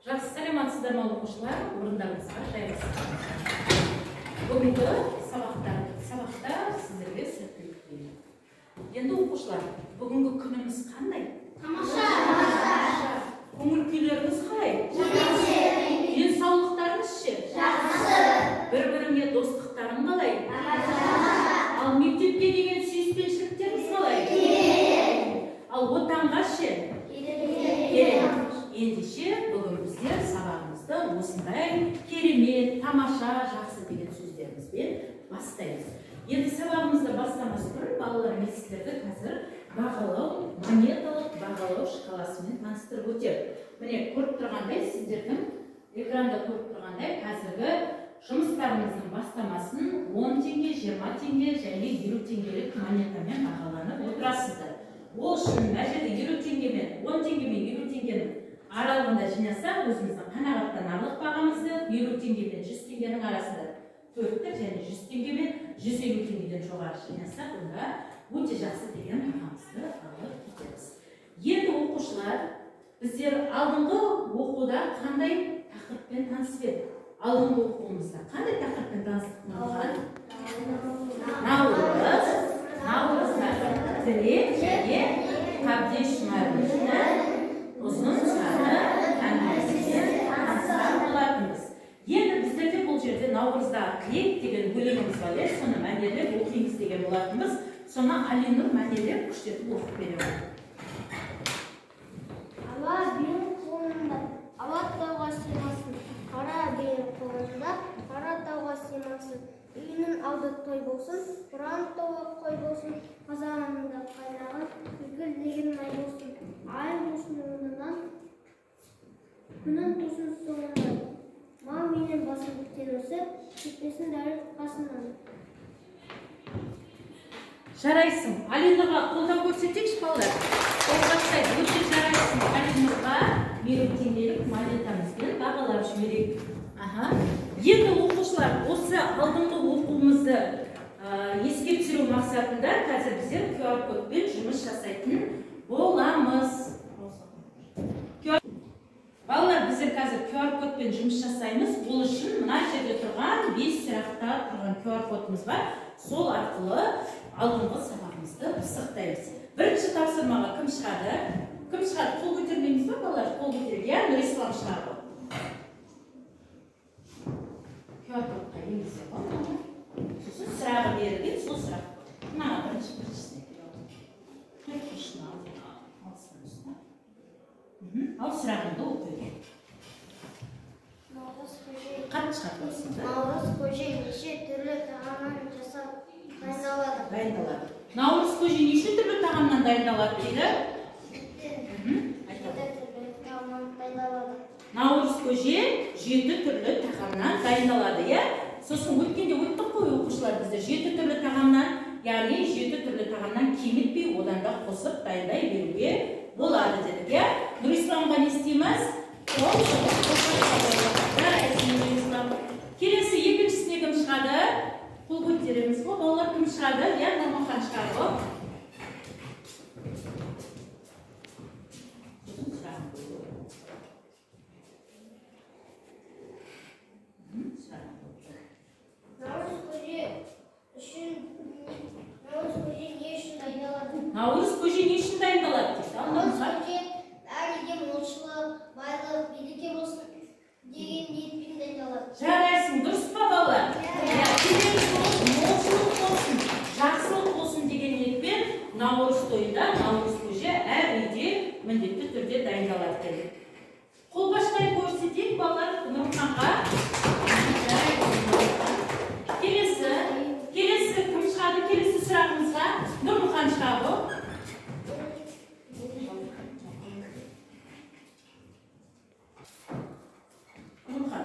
Жақсы, сәлеметсіздер ме, оқушылар? Орындарыңызға жайғасыңыздар. Бүгінгі сабақта сіздерге сәттілік тілеймін. Енді оқушылар, бүгінгі күніміз қандай? Тамаша! Көңіл күйлеріңіз қалай? Жақсы! Денсаулықтарыңыз ше? Жақсы! Бір-біріңе достықтарың қалай? Тамаша! Ал мектепке деген сүйіспеншіліктеріңіз қалай? Ал отанға ше? Керемет. Ендеше бүгін біздер сабағымызды осындай керемет, тамаша, жақсы деген сөздерімізбен бастаймыз. Енді сабағымызды бастамас бұрын балалар, мен сіздерді қазір бағалау, монеталық бағалау шкаласымен таныстырып өтемін. Міне, көріп тұрғандай, сіздердің экранда көріп тұрғандай, қазіргі жұмыстарымыздың бастамасын 10 теңге, 20 теңге және 50 теңгелік монетамен бағаланып отырасыздар. Ол үшін мына жерде 50 теңгемен, 10 теңгемен 50 теңгенің аралығында жинасақ, өзіміздің қанағаттанарлық бағамызды 50 теңгемен 100 теңгенің арасында төрттік және 100 теңгемен 150 теңгеден жоғары жинасақ, онда өте жақсы деген бағамызды алып кетеміз. Енді оқушылар, біздер алдыңғы оқуда қандай тақырыппен танысып едік? Алдыңғы оқуымызда қандай тақырыппен таныстық? Наурыз, наурыздағы тілек және Қабдеш Жұмабековтің ұзын сары әңгімесімен танысқан болатынбыз. Енді біздерде бұл жерде наурыздағы тілек деген өлеңіміз бар еді, соны мәнерлеп оқимыз деген болатынбыз. Соны Алинұр мәнерлеп күштетіп оқып береді. Ала биенің қолында ала тауға сыймасын, қара биенің қолында қара тауға сыймасын. Үйінің алды той болсын, құран тауы қой болсын, қазанында қайнаған күлгілдеген май болсын. Ай болсын оңынан, күнің тусын соңынан. Мал менен басын тең өсіп, кетпесін дәрет қасынан. Жарайсың. Алинұрға қолдау көрсетейікші, балалар. Қолдастай, өте жарайсың. Алинұрға 50 теңгелік монетамызбен бағалап жіберейік. Аха. Енді оқушылар, осы алдыңғы оқуымызды еске түсіру мақсатында қазір біздер QR кодпен жұмыс жасайтын боламыз. Балалар, біздер қазір QR кодпен жұмыс жасаймыз. Ол үшін мына жерде тұрған 5 сұрақта тұрған QR кодымыз бар. Сол арқылы алдыңғы сабағымызды пысықтаймыз. Бірінші тапсырмаға кім шығады? Кім шығады? Қол көтермейміз ба, балалар? Қол көтерейік. Иә, Нұрислам шығады. QR кодқа енгізе ғой. Сосын сұрағы берілген, сол сұрақ. Мына біріншісіне. Төрт бұрышын алыстан ұста. Ал сұрағыңды оқи. Қатты шығарып қойсын. Наурыз көже неше түрлі тағамнан жасап дайындалады? Дайындалады. Наурыз көже неше түрлі тағамнан дайындалады дейді? Жеті түрлі тағамнан дайындалады. Наурыз көже 7 түрлі тағамнан дайындалады, иә? Сосын өткенде өттік қой оқушылар, біздер 7 түрлі тағамнан, яғни 7 түрлі тағамнан кемітпей, одан да қосып дайындай беруге болады дедік, иә? Нұрисламға не істейміз? Қол соғып, жарайсың, Нұрислам. Келесі екіншісіне кім шығады? Қол көтереміз ғой, балалар, кім шығады? Иә, Нұрмахан шығады ғой. Сосын сұрағын қойды. Сұрағын қойды. Наурыз көже не үшін дайындалады? Наурыз көже не үшін дайындалады дейді? Ал Наурыз Нұрмахан. көже әр үйде молшылық, байлық, береке болсын деген ниетпен дайындалады. Жарайсың, дұрыс па, балалар? Иә. Келесі жолы молшылық болсын, жақсылық болсын деген ниетпен наурыз тойында наурыз көже әр үйде міндетті түрде дайындалады екен. Қолпаштай көрсетейік, балалар, Нұрханға. Жарайсың, Нұрхан. Келесі кім шығады? Келесі сұрағымызға Нұрмұхан шығады. Нұрмұхан,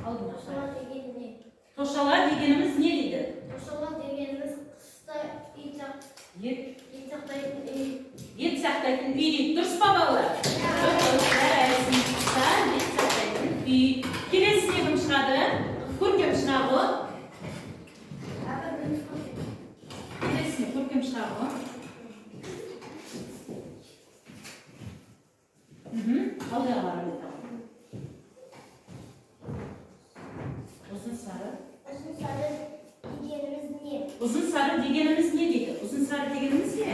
алдына. Тошала деген не? Тошала дегеніміз не дейді? Тошала дегеніміз қыста ет сақтайтын үй. Ет сақтайтын үй дейді. Дұрыс па, балалар? Көркем шыға ғой. Алдыға қарап айтамын. Ұзын сары. Ұзын сары дегеніміз не? Ұзын сары дегеніміз не дейді? Ұзын сары дегеніміз не?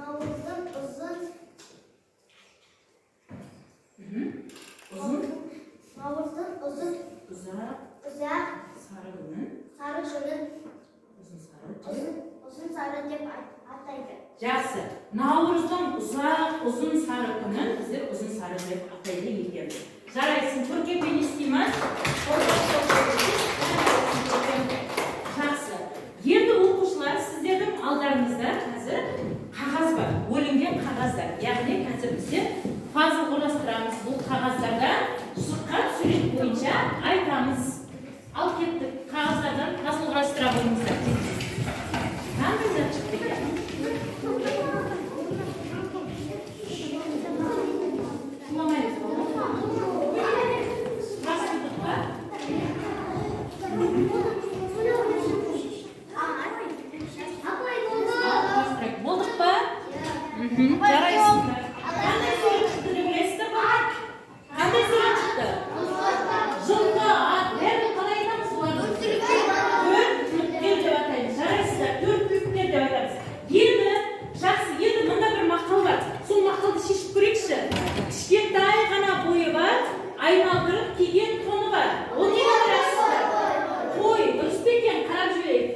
Наурыздың ұзын. Ұзын. Наурыздың ұзын. Ұзақ. Ұзақ. Сары күнін. Сары күнін. Ұзын сары. Ұзын сары деп атайды. Жақсы. Наурыздың ұзақ, ұзын сары күнін біздер ұзын сары деп атайды екенбіз. Жарайсың, Көркеммен не істейміз? Жақсы. Енді оқушылар, сіздердің алдарыңызда қазір қағаз бар, бөлінген қағаздар. Яғни қазір біздер пазл құрастырамыз. Бұл қағаздарда шыққан сурет бойынша айтамыз. Ал кеттік, қағаздардан пазл құрастыра қойыңыздар. Қандай зат шықты екен? Сұламаймыз балалар. Құрастырдық па? Құрастырайық. Болдық па? Жарайсыңдар. Қандай сурет шықты деп ойлайсыздар ма? Қандай сурет шықты? Жылқы, ат, бәрін қалай айтамыз оларды? Төрт түліктер деп атаймыз. Жарайсыздар, төрт түліктер деп айтамыз. Енді, жақсы, енді мында бір мақал бар. Сол мақалды шешіп көрейікші. Кішкентай ғана бойы бар, айналдырып киген тоны бар. Ол не деп ойлайсыздар? Қой, дұрыс па екен? Қарап жіберейік.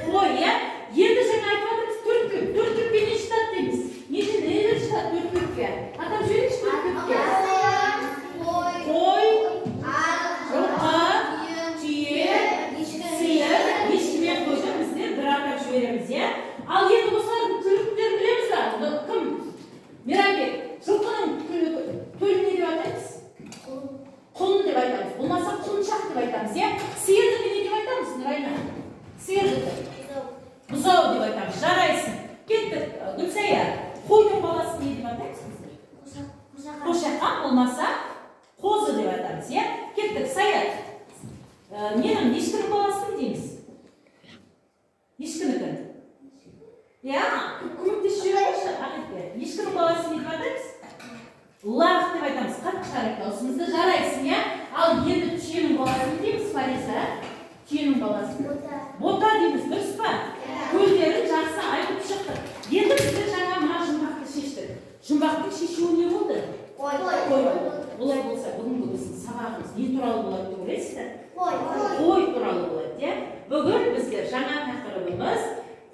Қой, иә? Енді жаңа айтып жатырмыз төрт түлік. Төрт түлікке не жатады дейміз? Нелер жатады төрт түлікке? Атап жіберейікші төрт түлікке. Қой, жылқы, түйе, сиыр, ешкі мен қойды біздер бір атап жібереміз, иә? Ал енді осылардың түліктерін білеміз ба? Кім? Мейрамбек, жылқының төлін не деп атаймыз? Құлын деп айтамыз. Болмаса құлыншақ деп айтамыз, иә? Сиырдікі не деп айтамыз, Нұрайна? Сиырдікі. Бұзау деп айтамыз. Жарайсың. Кеттік, Гүлсая. Қойдың баласын не деп атаймыз біздер? Қошақан болмаса қозы деп айтамыз, иә? Кеттік, Саят. Ненің, ешкінің баласын дейміз? Ешкінікін. Иә, көмектесіп жіберіңізші, Ақерке. Ешкінің баласын не деп атаймыз? Лақ деп айтамыз. Қатты шығарайық дауысымызды. Жарайсың, иә? Ал енді түйенің баласын не дейміз, Фариза? Түйенің баласын. Бота дейміз, дұрыс па? Көлдерін жақсы айтып шықтық. Енді біздер жаңа мына жұмбақты шештік. Жұмбақтың шешуі не болды? Қой. Қой болды. Олай болса, бүгінгі біздің сабағымыз не туралы болады деп ойлайсыздар? Қой. Қой туралы болады, иә? Бүгін біздер жаңа тақырыбымыз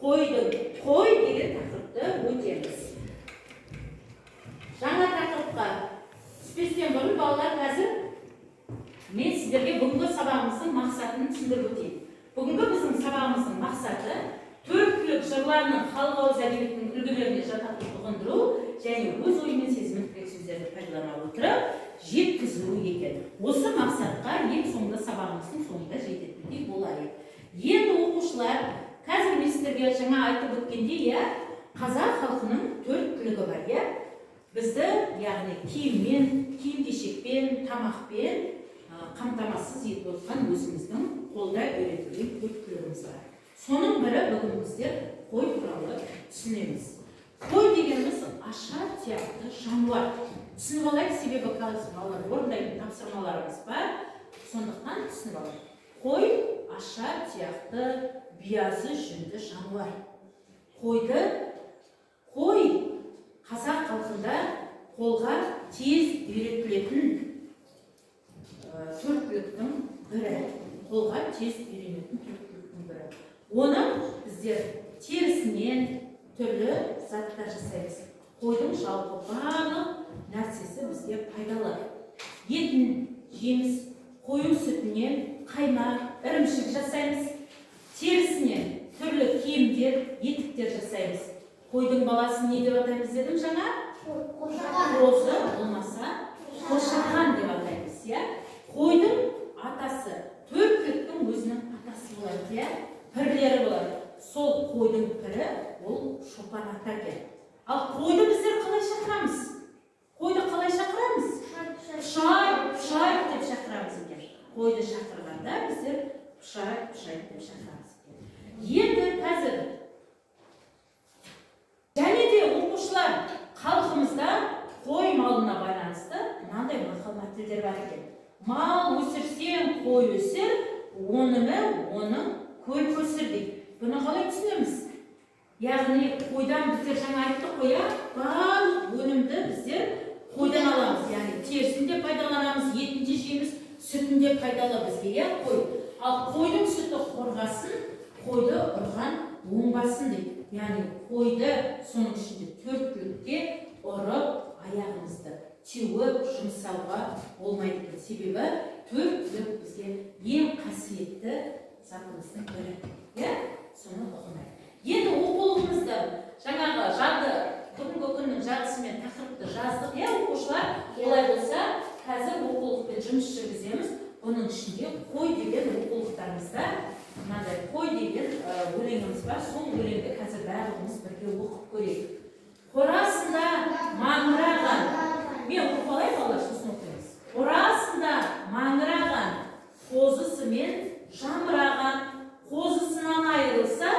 қойдың қой деген тақырыпты өтеміз. Жаңа тақырыпқа түспестен бұрын балалар, қазір мен сіздерге бүгінгі сабағымыздың мақсатын түсіндіріп өтейін. Бүгінгі біздің сабағымыздың мақсаты төрт түлік жырларының халық ауыз әдебиетінің үлгілеріне жататын ұғындыру және өз ойы мен сезімін тірек сөздерді пайдалана отырып жеткізу екен. Осы мақсатқа ең соңында сабағымыздың соңында жететіндей болайық. Енді оқушылар, қазір мен сіздерге жаңа айтып өткендей, иә, қазақ халқының төрт түлігі бар, иә? Бізді, яғни киіммен, киім-кешекпен, тамақпен қамтамасыз етіп отқан өзіміздің қолда үйретілген төрт түлігіміз бар. Соның бірі бүгін біздер қой туралы түсінеміз. Қой дегеніміз аша тұяқты жануар. Түсініп алайық, себебі қазір балалар орындайтын тапсырмаларымыз бар, сондықтан түсініп алайық. Қой аша тұяқты биязы жүнді жануар. Қой қазақ халқында қолға тез үйретілетін төрт түліктің бірі. Қолға тез үйренетін төрт түліктің бірі. Оның біздер терісінен түрлі заттар жасаймыз. Қойдың жалпы барлық нәрсесі бізге пайдалы. Етін жеміз, қою сүтінен қаймақ, ірімшік жасаймыз. Терісінен түрлі киімдер, етіктер жасаймыз. Қойдың баласын не деп атаймыз дедім жаңа? Қозы болмаса қошақан деп атаймыз, иә? Қойдың атасы, төрт түліктің өзінің атасы болады, иә? Пірлері болады. Сол қойдың пірі ол шопан ата екен. Ал қойды біздер қалай шақырамыз? Қойды қалай шақырамыз? Пұшай, пұшай деп шақырамыз екен. Қойды шақырғанда біздер пұшай, пұшай деп шақырамыз екен. Енді қазір бар екен. Мал өсірсең қой өсір, онымы оның көл көсір дейді. Бұны қалай түсінеміз? Яғни қойдан біздер жаңа айттық қой, барлық өнімді біздер қойдан аламыз. Яғни терісін де пайдаланамыз, етін де жейміз, сүтін де пайдалы бізге, иә, қой. Ал қойдың сүті қорғасын, қойды ұрған оңбасын дейді. Яғни қойды соның ішінде төрт түлікке ұрып аяғымызды теуіп жұмсауға болмайды екен. Себебі төрт түлік бізге ең қасиетті затымыздың бірі. Иә? Соны ұғынайық. Енді оқулығымызды жаңағы жады, бүгінгі күннің жадысымен тақырыпты жаздық, иә, оқушылар? Олай болса, қазір оқулықпен жұмыс жүргіземіз. Оның ішінде қой деген оқулықтарымызда мынандай қой деген өлеңіміз бар. Сол өлеңді қазір барлығымыз бірге оқып көрейік. Қорасында маңыраған. Мен оқып алайын, балалар, сосын оқимыз. Қорасында маңыраған, қозысымен жамыраған, қозысынан айырылса,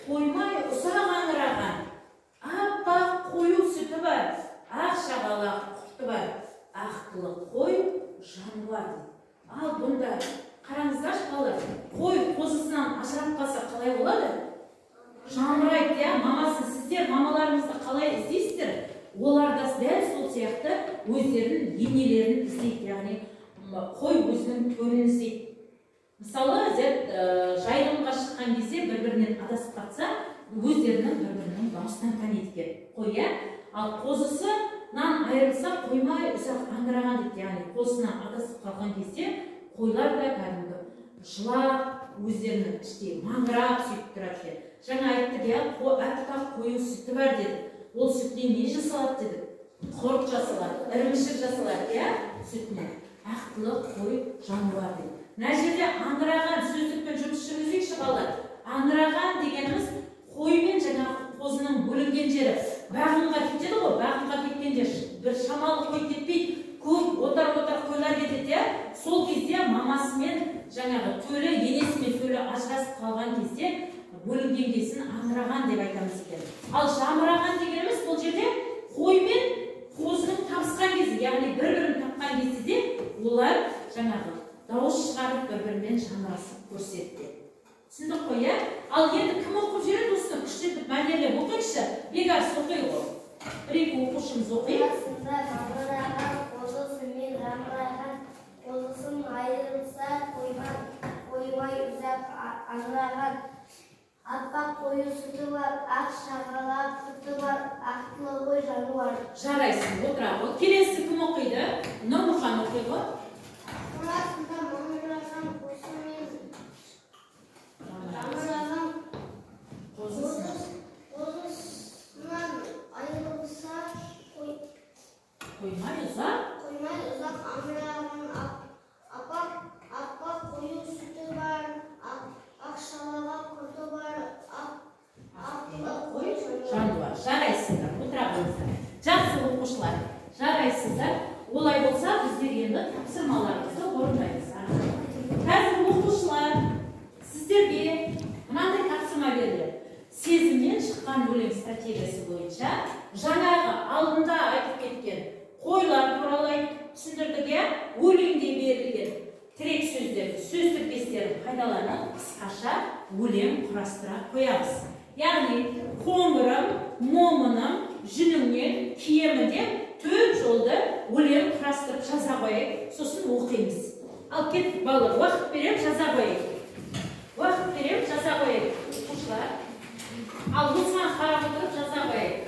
қоймай ұзақ аңыраған. Аппақ қою сүті бар, ақ шағала құты бар, ақтылы қой жануар дейді. Ал бұнда қараңыздаршы, балалар, қой қозысынан ажырап қалса қалай болады? Жамырайды, иә, мамасын. Сіздер мамаларыңызды қалай іздейсіздер? Олар да дәл сол сияқты өздерінің енелерін іздейді, яғни қой өзінің төлін іздейді. Мысалы, жайылымға шыққан кезде бір-бірінен адасып қалса, өздерінің бір-бірінің дауысынан таниды екен қой, иә. Ал қозысынан айырылса, қоймай ұзақ аңыраған дейді, яғни қозысынан адасып қалған кезде қойлар да кәдімгі жылап, өздерінің іштей маңырап сөйтіп тұрады екен. Жаңа айттық, иә, аппақ қою сүті бар дедік. Ол сүтінен не жасалады дедік? Құрт жасалады, ірімшік жасалады, иә, сүтінен. Ақтылы қой жануар дейді. Мына жерде аңыраған сөздікпен жұмыс жүргізейікші, балалар. Аңыраған дегеніміз қой мен жаңағы қозының бөлінген жері. Бағынға кетеді ғой, бағынға кеткенде бір шамалы қой кетпейді, көп отар-отар қойлар кетеді, иә. Сол кезде мамасымен жаңағы төлі, енесімен төлі ажырасып қалған кезде бөлінген кезін аңыраған деп айтамыз екен. Ал жамыраған дегеніміз бұл жерде қой мен қозының табысқан кезі, яғни бір-бірін тапқан кезде де олар жаңағы дауыс шығарып бір-бірімен жамырасып көрсетті. Түсіндік қой, иә? Ал енді кім оқып жүреді осыны күштетіп мәнерлеп оқиықшы? Бекарыс оқи ғой. Бір-екі оқушымыз оқиық. Қорасында маңыраған, қозысымен жамыраған, қозысын айырылса қоймай ұзақ аңыраған. Аппақ қою сүті бар, ақ шағала құты бар, ақтылы қой жануар. Жарайсың, отыра ғой. Келесі кім оқиды? Нұрмұхан оқи ғой. Қорасында маңыраған, қозысымен жамыраған, қозысынан айырылса қоймай ұзақ аңыраған, аппақ қою сүті бар, ақ шалаға құрты бар, ақтылы қой жануар. Жарайсыздар, отыра қойыңыздар. Жақсы оқушылар, жарайсыздар. Олай болса, біздер енді тапсырмаларымызды орындаймыз. Қазір оқушылар, сіздерге мынандай тапсырма беріледі. Сезімнен шыққан өлең стратегиясы бойынша жаңағы алдында айтып кеткен қойлар туралы айтып түсіндірдік, иә, өлеңде берілген тірек сөздерді, сөз тіркестерін пайдаланып қысқаша өлең құрастыра қоямыз. Яғни қоңырым, момыным, жүніңнен киемін деп төрт жолды өлең құрастырып жаза қояйық, сосын оқимыз. Ал кеттік, балалар, уақыт беремін, жаза қояйық. Уақыт беремін, жаза қояйық, оқушылар. Ал осыған қарап отырып жаза қояйық.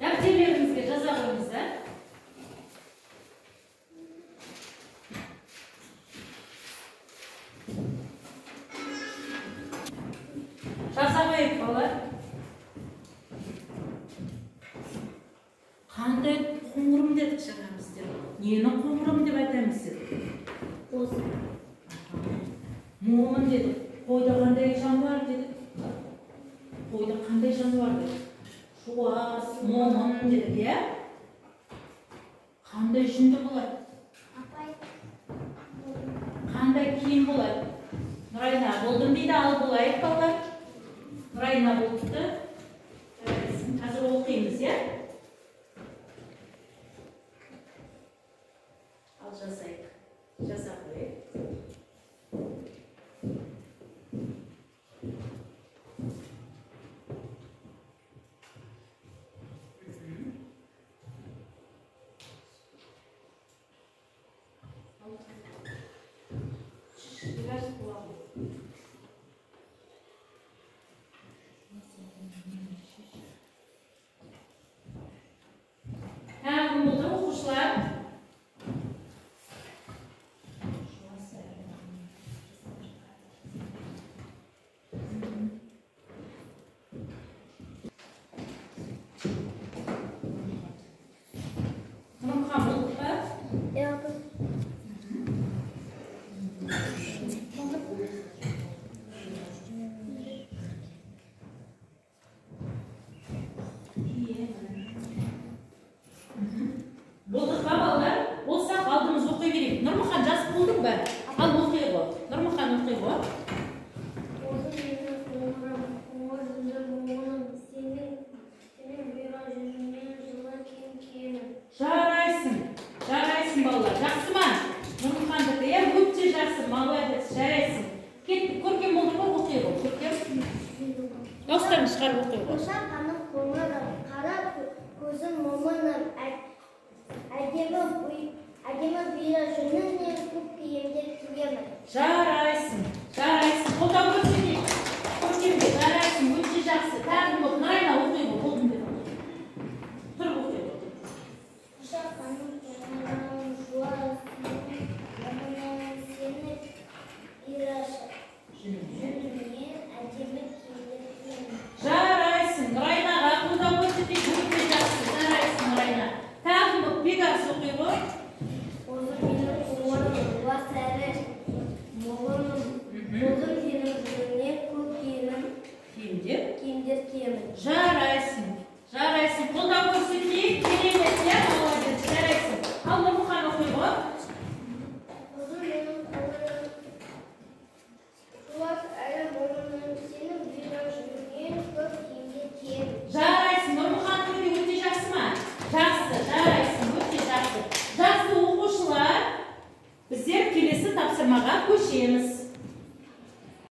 Дәптерлеріңізге жаза қойыңыздар. Жаза қояйық, балалар. Қандай қоңырым дедік жаңа біздер? Нені қоңырым деп айтамыз дедік? Қозы. Момын дедік. Қойды қандай жануар дедік? Қойды қандай жануар дедік? Жуас, момын дедік, иә? Қандай жүнді болады? Қандай киім болады? Нұрайна болдым дейді, ал болайық, балалар. Нұрайна болыпты. Қазір оқимыз, иә? Нұрмұхан, болдық па? Иә, апай. Болдық па, балалар? Болсақ, алдымыз оқи берейік. Нұрмұхан, жазып болдың ба? Ал оқи ғой. Нұрмұхан, оқи ғой. Осы менің қоңырым, қоңыр жүзді момыным, сенің бұйра жүзіңнен жылы киім киемін. Жарайсың, жарайсың, балалар. Жақсы ма? Нұрмұхандікі, иә, өте жақсы, молодец, жарайсың. Кеттік, Көркем болды ғой, оқи ғой. Көркем. Дауыстарын шығарып оқи ғой. Қошақаным қоңырым, қара көзім момыным, әдемі бұйра жүніңнен көк киімдер киемін. Жарайсың, жарайсың. Қолдау көрсетейік. Көркемге жарайсың, өте жақсы. Тағы кім болды? Нұрайна, оқи ғой, болдым деп. Тұрып оқи ғой. Қошақаным қоңырым, жуа момыным, сені бұйра Жүніңнен. жүніңнен әдемі киім